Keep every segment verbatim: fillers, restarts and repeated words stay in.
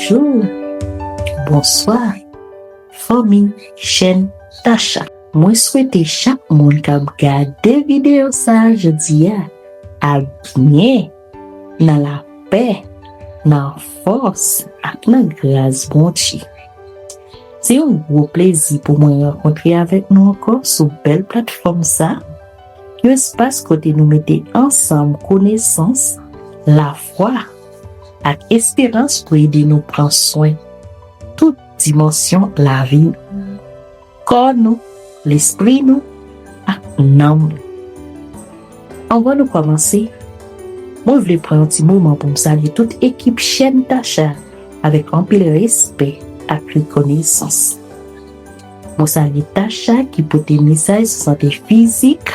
Bonjou, bonswa, fanmi chèn Tacha. Mwen swete chak moun k ap gade videyo sa a jodi a al byen, nan lapè, nan fòs ak nan gras Bondye. Se yon gwo plezi pou mwen rankontre avèk nou ankò sou bèl platfòm sa, yon espas kote nou mete ansanm konesans, lafwa, ak esperans pou ede nou pran swen tout dimansyon lavi nou, kò nou, lespri nou, ak nanm nou. Anvan nou kòmanse, mwen vle pran yon ti moman pou m salye tout ekip chèn Tacha avèk anpil respè ak rekonesans. Mwen salye Tacha ki pote mesaj sou sante fizik,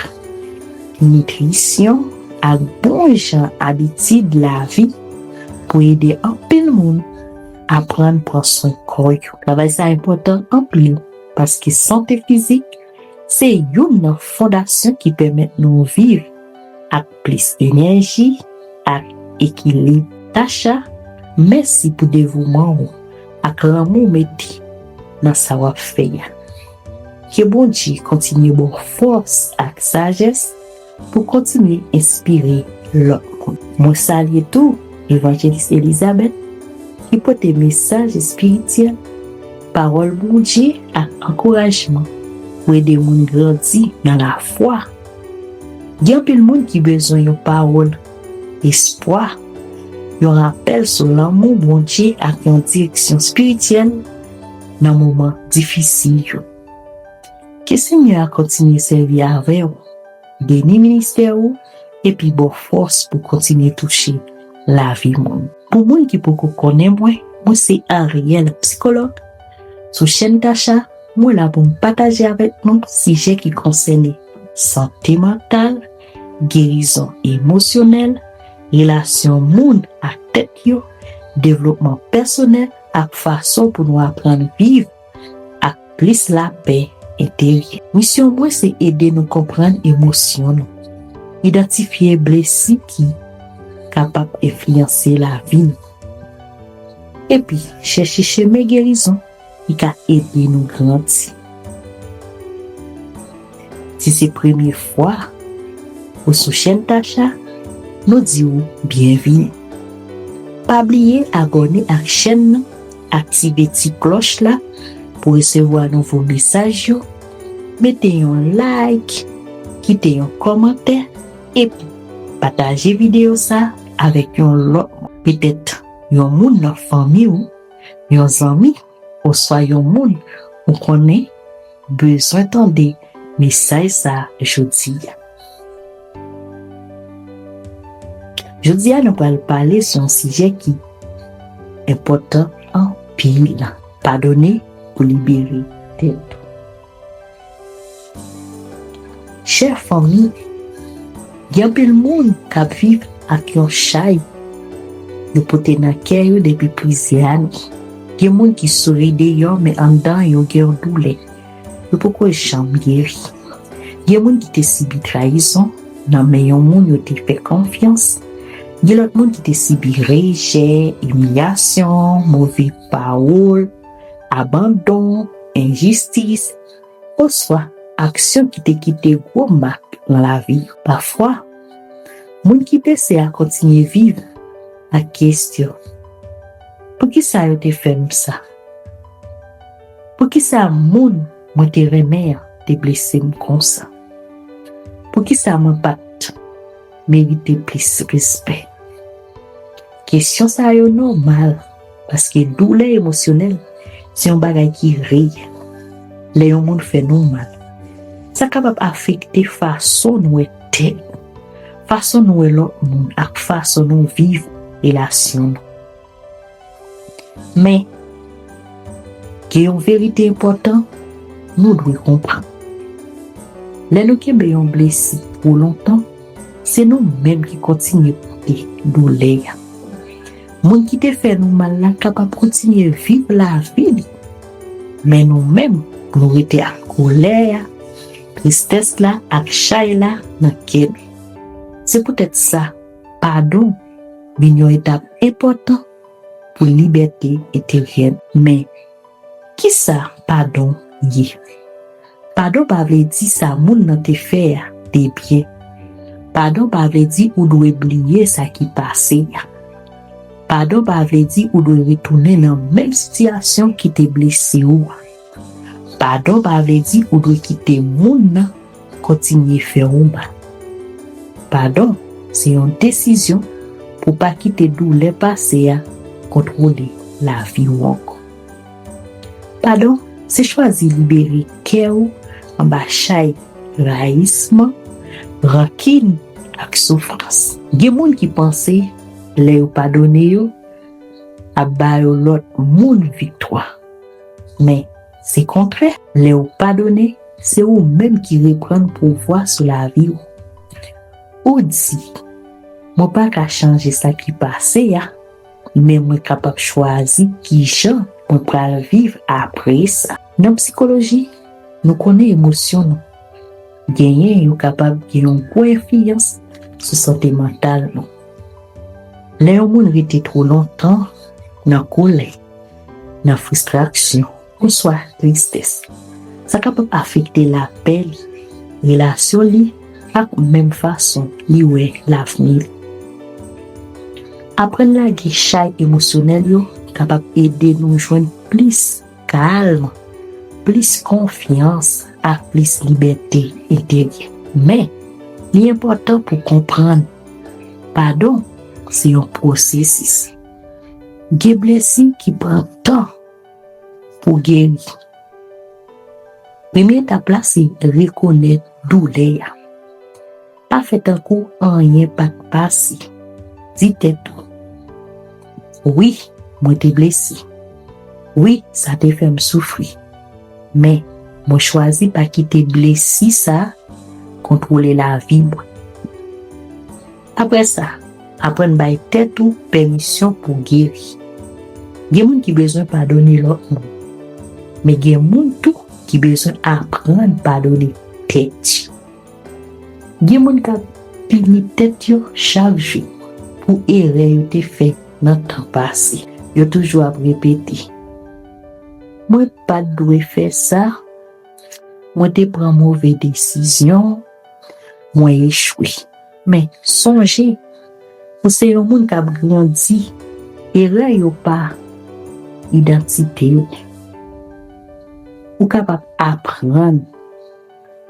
nitrisyon, ak bon jan abitid lavi pou ede anpil moun aprann pran swen kò yo. Travay sa enpòtan anpil paske sante fizik se youn nan fondasyon ki pèmèt nou viv ak plis enèji ak ekilib. Tacha, mèsi pou devouman w ak lanmou w mete nan sa w ap fè a. Ke Bondye kontinye ba w fòs ak sajès pou kontinye enspire lòt moun. Mwen salye tou Evanjelis Elizabeth ki pote mesaj espirityèl, pawòl Bondye ak ankourajman pou ede moun grandi nan lafwa. Gen anpil moun ki bezwen yon pawòl espwa, yon rapèl sou lanmou Bondye ak yon direksyon espirityèl nan moman difisil yo. Ke Senyè a kontinye sèvi avè w, beni ministè ou, epi ba w fòs pou kontinye touche lavi moun. Pou moun ki poko konnen mwen, mwen se Ariel, sikològ. Sou chèn Tacha, mwen la pou m pataje avèk nou sijè ki konsène sante mantal, gerizon emosyonèl, relasyon moun ak tèt yo, devlopman pèsonèl ak fason pou nou aprann viv ak plis lapè enteryè. Misyon mwen se ede nou konprann emosyon nou, idantifye blesi ki kapab enfliyanse lavi nou, epi chèche chemen gerizon ki ka ede nou grandi. Si se premye fwa ou sou chèn Tacha, nou di w byenvini. Pa bliye abòne ak chèn nan, aktive ti klòch la pou resevwa nouvo mesaj yo, mete yon like, kite yon kòmantè, epi pataje videyo sa avèk yon lòt moun. Petèt yon moun nan fanmi w, yon zanmi, oswa yon moun ou konnen bezwen tande mesaj sa a jodi a. Jodi a, nou pral pale sou yon sijè ki enpòtan anpil. Padone pou libere tèt ou. Chè fanmi, gen anpil moun k ap viv ak yon chay yo pote nan kè yo depi plizyè ane. Gen moun ki souri deyò, men anndan yo gen yon doulè yo poko janm geri. Gen moun ki te sibi trayizon nan men yon moun yo te fè konfyans. Gen lòt moun ki te sibi rejè, imilyasyon, move pawòl, abandon, enjistis, oswa aksyon ki te kite gwo mak nan lavi yo. Pafwa, moun ki blese a kontinye viv ak kesyon, "Poukisa yo te fè m sa? Poukisa moun mwen te renmen an te blese m konsa? Poukisa mwen pa t merite plis respè?" Kesyon sa yo nòmal, paske doulè emosyonèl se yon bagay ki reyèl. Lè yon moun fè nou mal, sa kapab afekte fason nou wè tèt nou, fason nou wè lòt moun ak fason nou viv relasyon nou. Men, gen yon verite enpòtan nou dwe konprann. Lè nou kenbe yon blesi twò lontan, se nou menm ki kontinye pote doulè a. Moun ki te fè nou mal la kapab kontinye viv lavi li, men nou menm, nou rete ak kolè a, tristès la ak chay la nan kè nou. Se poutèt sa, padon vin yon etap enpòtan pou libète enteryè nou. Men, kisa padon ye? Padon pa vle di sa moun nan te fè a te byen. Padon pa vle di ou dwe bliye sa ki pase a. Padon pa vle di ou dwe retounen nan menm sitiyasyon ki te blese w a. Padon pa vle di ou dwe kite moun nan kontinye fè w mal. Padon se yon desizyon pou pa kite doulè pase a kontwole lavi w ankò. Padon se chwazi libere kè w anba chay rayisman, rankin ak soufrans. Gen moun ki panse lè yo padone yo ap ba yo lòt moun viktwa. Men, se kontrè. Lè w padone, se ou menm ki reprann pouvwa sou lavi w. Ou di, mwen pa ka chanje sa ki pase a, men mwen kapab chwazi kijan mwen pral viv apre sa. Nan psikoloji, nou konnen emosyon nou genyen yo kapab gen yon gwo enfliyans sou sante mantal nou. Lè yon moun rete twò lontan nan kòlè, nan fristrasyon, oswa tristès, sa kapab afekte lapè li, relasyon li, ak menm fason li wè lavni li. Aprann lage chay emosyonèl yo kapab ede nou jwenn plis kalm, plis konfyans, ak plis libète enteryè. Men, li enpòtan pou konprann, padon se yon pwosesis. Gen blesi ki pran tan pou geri. Premye etap la se rekonèt doulè a. Pa fè tankou anyen pa t pase. Di tèt ou, wi, mwen te blese. Wi, sa te fè m soufri. Men, mwen chwazi pa kite blesi sa a kontwole lavi mwen. Apre sa, aprann bay tèt ou pèmisyon pou geri. Gen moun ki bezwen padone lòt moun, men gen moun tou ki bezwen aprann padone tèt yo. Gen moun k ap pini tèt yo chak jou pou erè yo te fè nan tan pase. Yo toujou ap repete, mwen pa t dwe fè sa, mwen te pran move desizyon, mwen echwe. Men, sonje, ou se yon moun k ap grandi. Erè yo pa idantite w. Ou kapab aprann,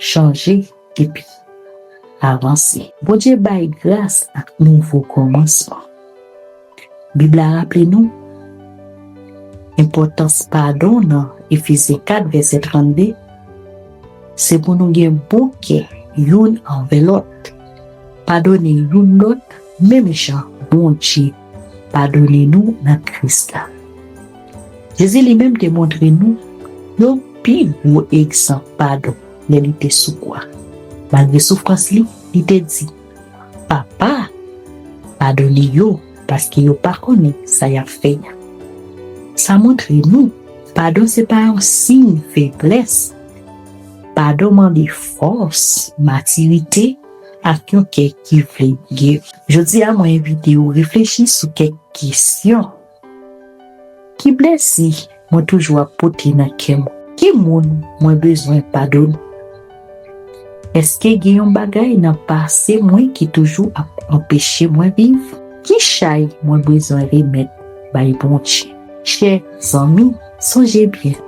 chanje, epi avanse. Bondye bay gras ak nouvo kòmansman. Bib la raple nou enpòtans padon nan Efezyen kat vèsè trannde, se pou nou gen bon kè youn anvè lòt. Padone youn lòt, menm jan Bondye padone nou nan Kris la. Jezi li menm te montre nou yon pi gwo egzanp padon lè li te sou kwa. Malgre soufrans li, li te di, Papa, padone yo, paske yo pa konnen sa y ap fè a. Sa montre nou, padon se pa yon siy feblès. Padon mande fòs, matirite, ak yon kè ki vle geri. Jodi a, mwen envite w reflechi sou kèk kesyon. Ki blesi mwen toujou ap pote nan kè mwen? Ki moun mwen bezwen padone? Èske gen yon bagay nan pase mwen ki toujou ap anpeche mwen viv? Ki chay mwen bezwen remèt bay Bondye? Chè zanmi, sonje byen.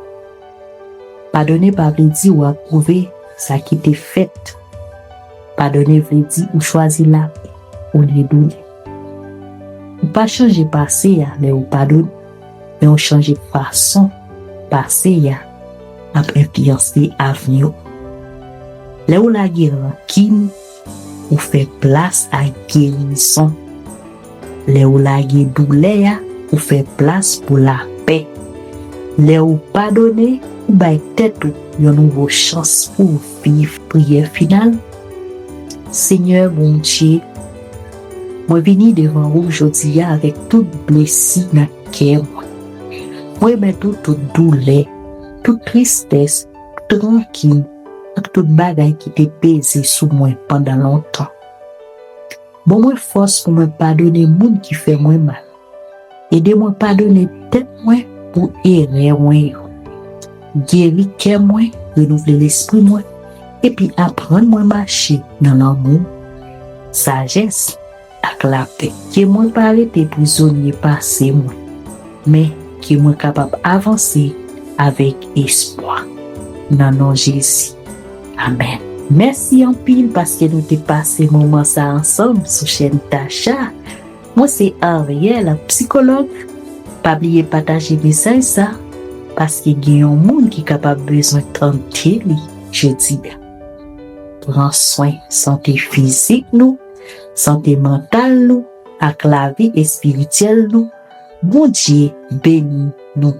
Padone pa vle di w apwouve sa ki te fèt. Padone vle di ou chwazi lapè olye doulè. Ou pa chanje pase a lè ou padone, men ou chanje fason pase a ap enfliyanse avni w. Lè ou lage rankin, ou fè plas ak gerizon. Lè ou lage doulè a, ou fè plas pou lapè. Lè ou padone, ou bay tèt ou yon nouvo chans pou w viv. Priyè final. Senyè Bondye, mwen vini devan ou jodi a avèk tout blesi nan kè mwen. Mwen remèt ou tout doulè, tout tristès, tout rankin, ak tout bagay ki te peze sou mwen pandan lontan. Ban mwen fòs pou mwen padone moun ki fè mwen mal. Ede mwen padone tèt mwen pou erè mwen yo. Geri kè mwen, renouvle lespri mwen, epi aprann mwen mache nan lanmou, sajès, ak lapè. Ke mwen pa rete prizonye pase mwen, men ke mwen kapab avanse avèk espwa. Nan non Jezi. Amèn. Mèsi anpil paske nou te pase moman sa ansanm sou chèn Tacha. Mwen se Ariel, sikològ. Pa bliye pataje mesaj sa, paske gen yon moun ki kapab bezwen tande li jodi a. Pran swen sante fizik nou, sante mantal nou, ak lavi espirityèl nou. Bondye beni nou